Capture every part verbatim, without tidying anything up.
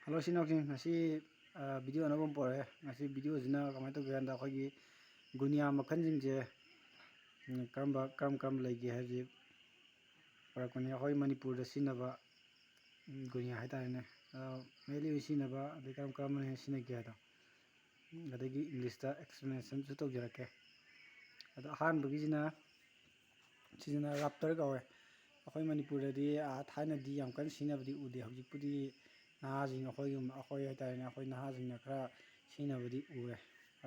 Hello ꯏꯆꯤꯟ ꯏꯅꯥꯎꯁꯤꯡ, ꯉꯁꯤ ꯚꯤꯗꯤꯑꯣ ꯑꯅꯧꯕ ꯑꯃ ꯄꯨꯔꯛꯑꯦ꯫ ꯉꯁꯤ ꯚꯤꯗꯤꯑꯣꯁꯤꯅ ꯀꯃꯥꯏꯅ ꯇꯧꯒꯦ ꯍꯥꯏ ꯀꯥꯟꯗ, ꯑꯩꯈꯣꯏꯒꯤ ꯒꯨꯅꯤꯌꯥ ꯃꯈꯜꯁꯤꯡꯁꯦ ꯀꯔꯝꯕ ꯀꯔꯝ ꯀꯔꯝꯕ ꯂꯩꯒꯦ ꯍꯥꯏꯕꯁꯤ ꯄꯨꯔꯛꯄꯅꯤ꯫ ꯑꯩꯈꯣꯏ ꯃꯅꯤꯄꯨꯔꯗ ꯁꯤꯖꯤꯟꯅꯕ ꯒꯨꯅꯤꯌꯥ ꯍꯥꯏꯇꯥꯔꯦꯅꯦ, ꯃꯦꯟꯂꯤ ꯑꯣꯏꯅ ꯁꯤꯖꯤꯟꯅꯕ, ꯑꯗꯩ ꯀꯔꯝ ꯀꯔꯝꯕꯅ ꯍꯦꯟꯅ ꯁꯤꯖꯤꯟꯅꯒꯦ ꯍꯥꯏꯗꯣ, ꯑꯗꯒꯤ ꯏꯪꯂꯤꯁꯇ ꯑꯦꯛꯁꯄ꯭ꯂꯦꯅꯦꯁꯟꯁꯨ ꯇꯧꯖꯔꯛꯀꯦ꯫ ꯑꯗꯣ ꯑꯍꯥꯟꯕꯒꯤꯁꯤꯅ, ꯁꯤꯁꯤꯅ ꯔꯥꯞꯇꯔ ꯀꯧꯋꯦ꯫ ꯑꯩꯈꯣꯏ ꯃꯅꯤꯄꯨꯔꯗꯗꯤ ꯊꯥꯏꯅꯗꯤ ꯌꯥꯝ ꯀꯟꯅ ꯁꯤꯖꯤꯟꯅꯕꯗꯤ ꯎꯗꯦ꯫ ꯍꯧꯖꯤꯛꯄꯨꯗꯤ ꯅꯍꯥꯁꯤꯡ, ꯑꯩꯈꯣꯏꯒꯤ ꯑꯩꯈꯣꯏ ꯍꯥꯏꯇꯥꯔꯦꯅꯦ, ꯑꯩꯈꯣꯏ ꯅꯍꯥꯁꯤꯡꯅ ꯈꯔ ꯁꯤꯖꯤꯟꯅꯕꯗꯤ ꯎꯔꯦ꯫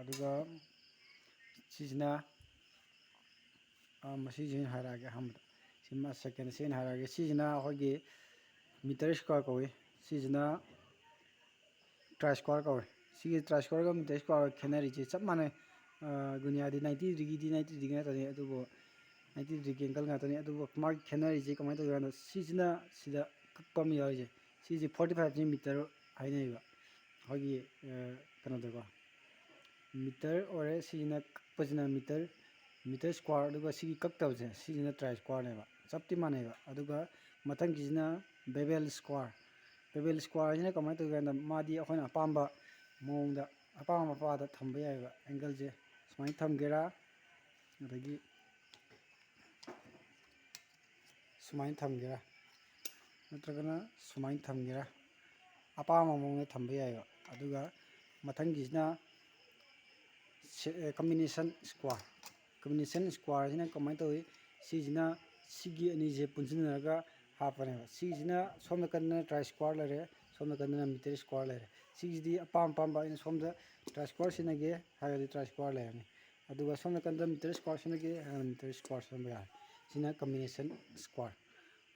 ꯑꯗꯨꯒ ꯁꯤꯁꯤꯅ, ꯃꯁꯤꯁꯤ ꯑꯣꯏꯅ ꯍꯥꯏꯔꯛꯑꯒꯦ꯫ ꯑꯍꯥꯟꯕꯗ ꯁꯤ ꯁꯦꯀꯦꯟꯁꯤ ꯑꯣꯏꯅ ꯍꯥꯏꯔꯛꯑꯒꯦ꯫ ꯁꯤꯁꯤꯅ ꯑꯩꯈꯣꯏꯒꯤ ꯃꯤꯇꯔ ꯁ꯭ꯀ꯭ꯋꯥꯔ ꯀꯧꯏ꯫ ꯁꯤꯁꯤꯅ ꯇ꯭ꯔꯥꯏ ꯁ꯭ꯀ꯭ꯋꯥꯔ ꯀꯧꯏ꯫ ꯁꯤꯒꯤ ꯇ꯭ꯔꯥꯏ ꯁ꯭ꯀ꯭ꯋꯥꯔꯒ ꯃꯤꯇꯔ ꯁ꯭ꯀ꯭ꯋꯥꯔꯒ ꯈꯦꯠꯅꯔꯤꯁꯦ ꯆꯞ ꯃꯥꯟꯅꯩ꯫ ꯒꯨꯅꯤꯌꯥꯗꯤ ꯅꯥꯏꯟꯇꯤ ꯗꯤꯒ꯭ꯔꯤꯒꯤꯗꯤ ꯅꯥꯏꯟꯇꯤ ꯗꯤꯒ꯭ꯔꯤ ꯉꯥꯛꯇꯅꯤ, ꯑꯗꯨꯕꯨ ꯅꯥꯏꯟꯇꯤ ꯗꯤꯒ꯭ꯔꯤꯒꯤ ꯑꯦꯡꯒꯜ ꯉꯥꯛꯇꯅꯤ꯫ ꯑꯗꯨꯕꯨ ꯃꯥꯒꯤ ꯈꯦꯠꯅꯔꯤꯁꯦ ꯀꯃꯥꯏꯅ ꯇꯧꯒꯦ ꯍꯥꯏ ꯀꯥꯟꯗ, ꯁꯤꯁꯤꯅ ꯁꯤꯗ ꯀꯛꯄ ꯑꯃ ꯌꯥꯎꯔꯤꯁꯦ, ꯁꯤꯁꯦ ꯐꯣꯔꯇꯤ ꯐꯥꯏꯚꯁꯤ ꯃꯤꯇꯔ ꯍꯥꯏꯅꯩꯕ, ꯑꯩꯈꯣꯏꯒꯤ ꯀꯩꯅꯣꯗꯀꯣ꯫ ꯃꯤꯇꯔ ꯑꯣꯏꯔꯦ꯫ ꯁꯤꯁꯤꯅ ꯀꯛꯄꯁꯤꯅ ꯃꯤꯇꯔ, ꯃꯤꯇꯔ ꯁ꯭ꯀ꯭ꯋꯥꯔ, ꯑꯗꯨꯒ ꯁꯤꯒꯤ ꯀꯛꯇꯕꯁꯦ, ꯁꯤꯁꯤꯅ ꯇ꯭ꯔꯥꯏ ꯁ꯭ꯀ꯭ꯋꯥꯔꯅꯦꯕ꯫ ꯆꯞꯇꯤ ꯃꯥꯟꯅꯩꯕ꯫ ꯑꯗꯨꯒ ꯃꯊꯪꯒꯤꯁꯤꯅ ꯕꯦꯕꯦꯜ ꯁ꯭ꯀ꯭ꯋꯥꯔ꯫ ꯕꯦꯕꯦꯜ ꯁ꯭ꯀ꯭ꯋꯥꯔꯁꯤꯅ ꯀꯃꯥꯏꯅ ꯇꯧꯒꯦ ꯍꯥꯏ ꯀꯥꯟꯗ, ꯃꯥꯗꯤ ꯑꯩꯈꯣꯏꯅ ꯑꯄꯥꯝꯕ ꯃꯑꯣꯡꯗ, ꯑꯄꯥꯝ ꯑꯄꯥꯝꯕꯗ ꯊꯝꯕ ꯌꯥꯏꯑꯕ꯫ ꯑꯦꯡꯒꯜꯁꯦ ꯁꯨꯃꯥꯏꯅ ꯊꯝꯒꯦꯔꯥ, ꯑꯗꯒꯤ ꯁꯨꯃꯥꯏꯅ ꯊꯝꯒꯦꯔꯥ, ꯅꯠꯇ꯭ꯔꯒꯅ ꯁꯨꯃꯥꯏꯅ ꯊꯝꯒꯦꯔꯥ, ꯑꯄꯥꯝꯕ ꯃꯑꯣꯡꯗ ꯊꯝꯕ ꯌꯥꯏꯑꯕ꯫ ꯑꯗꯨꯒ ꯃꯊꯪꯒꯤꯁꯤꯅ combination square꯫ Combination squareꯁꯤꯅ ꯀꯃꯥꯏꯅ ꯇꯧꯏ? ꯁꯤꯁꯤꯅ ꯁꯤꯒꯤ ꯑꯅꯤꯁꯦ ꯄꯨꯟꯁꯤꯟꯅꯔꯒ ꯍꯥꯞꯄꯅꯦꯕ꯫ ꯁꯤꯁꯤꯅ ꯁꯣꯝ ꯅꯥꯀꯟꯗꯅ ꯇ꯭ꯔꯥꯏ ꯁ꯭ꯀ꯭ꯋꯥꯔ ꯂꯩꯔꯦ, ꯁꯣꯝ ꯅꯥꯀꯟꯗꯅ ꯃꯤꯇꯔ ꯁ꯭ꯀ꯭ꯋꯥꯔ ꯂꯩꯔꯦ꯫ ꯁꯤꯒꯤꯁꯤꯗꯤ ꯑꯄꯥꯝ ꯑꯄꯥꯝꯕ, ꯑꯩꯅ ꯁꯣꯝꯗ ꯇ꯭ꯔꯥꯏ ꯁ꯭ꯀ꯭ꯋꯥꯔ ꯁꯤꯖꯤꯟꯅꯒꯦ ꯍꯥꯏꯔꯗꯤ ꯇ꯭ꯔꯥꯏ ꯁ꯭ꯀ꯭ꯋꯥꯔ ꯂꯩꯔꯅꯤ꯫ ꯑꯗꯨꯒ ꯁꯣꯝ ꯅꯥꯀꯟꯗ ꯃꯤꯇꯔ ꯁ꯭ꯀ꯭ꯋꯥꯔ ꯁꯤꯖꯤꯟꯅꯒꯦ ꯍꯥꯏꯔꯒꯅ ꯃꯤꯇꯔ ꯁ꯭ꯀ꯭ꯋꯥꯔ ꯁꯤꯖꯤꯟꯅꯕ ꯌꯥꯔꯦ꯫ ꯁꯤꯅ combination square꯫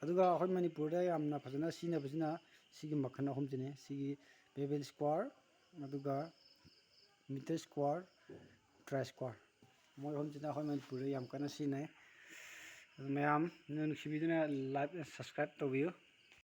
ꯑꯗꯨꯒ ꯑꯩꯈꯣꯏ ꯃꯅꯤꯄꯨꯔꯗ ꯌꯥꯝꯅ ꯐꯖꯅ ꯁꯤꯖꯤꯟꯅꯕꯁꯤꯅ ꯁꯤꯒꯤ ꯃꯈꯜ ꯑꯍꯨꯝꯁꯤꯅꯤ: ꯁꯤꯒꯤ ꯕꯦꯕꯦꯜ ꯁ꯭ꯀ꯭ꯋꯥꯔ, ꯑꯗꯨꯒ ꯃꯤꯇꯔ ꯁ꯭ꯀ꯭ꯋꯥꯔ, ꯇ꯭ꯔꯥꯏ ꯁ꯭ꯀ꯭ꯋꯥꯔ꯫ ꯃꯣꯏ ꯑꯍꯨꯝꯁꯤꯅ ꯑꯩꯈꯣꯏ ꯃꯅꯤꯄꯨꯔꯗ ꯌꯥꯝ ꯀꯟꯅ ꯁꯤꯖꯤꯟꯅꯩ꯫ ꯑꯗꯨ ꯃꯌꯥꯝ, ꯅꯣꯏ ꯅꯨꯡꯁꯤꯕꯤꯗꯨꯅ like and subscribe ꯇꯧꯕꯤꯌꯨ꯫